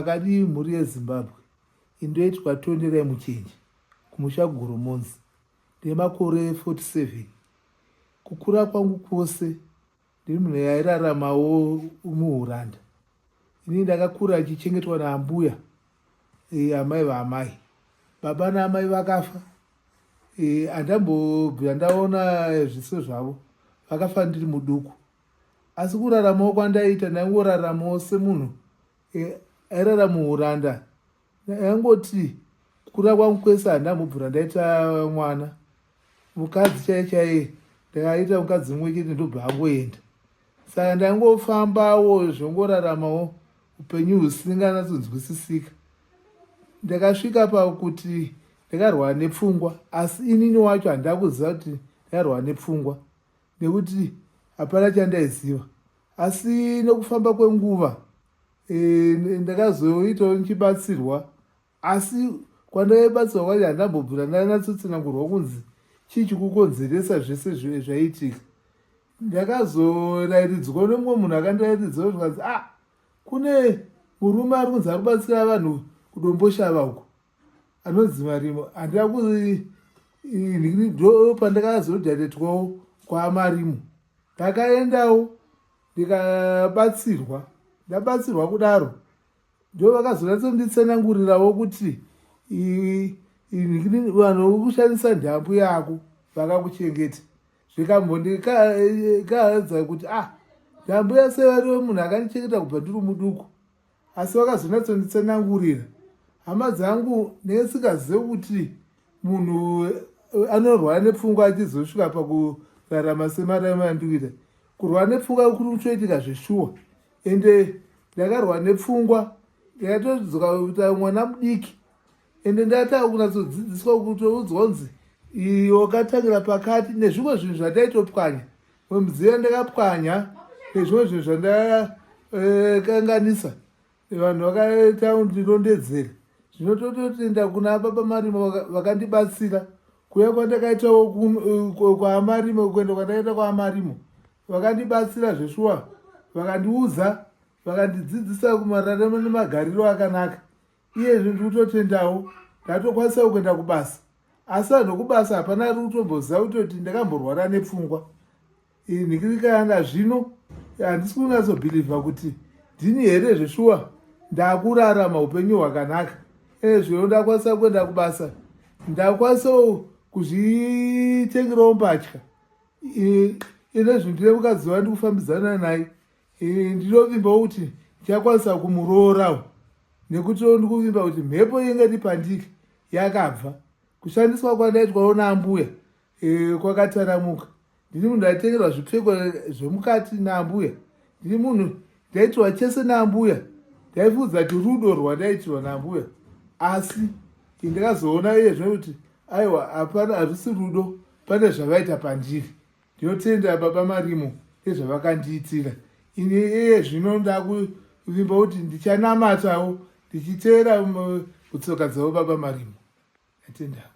Makadii mhuri yeZimbabwe? Ini ndoitwa Tonderai Muchenje, kumusha kuGoromonzi. Ndine makore 47. Kukura kwangu kwose ndiri munhu airaramawo muhuranda. Ini ndakakura ndichichengetwa naambuya, e, amai vaamai. Baba naamai vakafa. E, handambobvira ndaona zviso zvavo. Vakafa ndiri muduku. Asi kuraramawo kwandaiita ndaingoraramawo semunhu e, airara muuranda. Ndaingoti kukura kwangu kwese handambobvira ndaita mwana. Mukadzi chaiye chaiye ndakaita mukadzi mumwe chete ndobva angoenda. Saka ndaingofambawo zvongoraramawo upenyu husinganatsonzwisisika. Ndakasvika pakuti ndakarwara nepfungwa asi inini wacho handina kuziva kuti ndakarwara nepfungwa. Nekuti hapana chandaiziva asi nekufamba kwenguva e, ndakazoitawo ndichibatsirwa asi kwandaibatsirwa kwacho handambobvira ndanyatsotsanangurwa kunzi chii chikukonzeresa zvese zvaiitika. Ndakazorayiridzwa nemumwe munhu akandirayiridzawo zvikanzi ah kune murume ari kunzi ari kubatsira vanhu kuDomboshava uko anonzi Marimo. Handina ku ndo pandakazodharetwawo kwaMarimo. Ndakaendawo ndikabatsirwa. Ndabatsirwa kudaro ndo vakazonyatsonditsanangurirawo kuti vanhu vokushandisa ndambu yako vakakuchengeta. Zvikambondikaadza kuti ah ndambu yase variwe munhu akandichengeta kubva ndiri muduku. Asi vakazonatsonditsanangurira hama dzangu nesingazive kuti munhu anorwara nepfungwa achizosvika pakurarama semararama andikuita. Kurwara nepfungwa kuri kutoitika zveshuwa, ende ndakarwara nepfungwa ndakatodzoka kuita mwana mudiki, ende ndatanga kunatsodzidziswa kutoudzwa kunzi wakatangira pakati nezvimwe zvinhu zvandaitopwanya. Mudziyo ndakapwanya nezvimwe zvinhu zvandakakanganisa, vanhu vakaita kundirondedzera. Zvino tototenda kuna Baba Marimo vakandibatsira kuuya kwandakaitawo kwaMarimo, kuenda kwandakaita kwaMarimo vakandibatsira zveshuwa, vakandiudza, vakandidzidzisa kumararamo nemagariro akanaka. Iye zvino ndiri kutotendawo ndatokwanisa kuenda kubasa, asi vanhu vekubasa hapana ari kutomboziva kutoti ndakamborwara nepfungwa. Nhikirikana zvino handisi kunyatsobhilivha kuti ndini here zveshuwa ndakurarama upenyu hwakanaka. Zvino ndakwanisa kuenda kubasa, ndakwanisawo kuzvitengerawo mbatya. Ine zvinhu ndine mukadzi wandiri kufambidzana naye. Ndinovimbawo kuti ndichakwanisa kumuroorawo, nekuti ndikuvimba kuti mhepo ingati pandiri yakabva kushandiswa kwandaitwawo naambuya kwakataramuka. Ndini munhu aitengerwa zvipfeko zvemukati naambuya, ndini munhu ndaitirwa chese naambuya, ndaifuudza kuti rudo rwandaitirwa naambuya. Asi ndakazoona iye zvino kuti aiwa, hapana, hazvisi rudo, pane zvavaita pandiri. Ndinotenda Baba Marimo nezvavakandiitira. Ini iye zvino ndakuvimba kuti ndichanamatawo ndichiteera kutsoka dzavo Baba Marimo. Ndatendawo.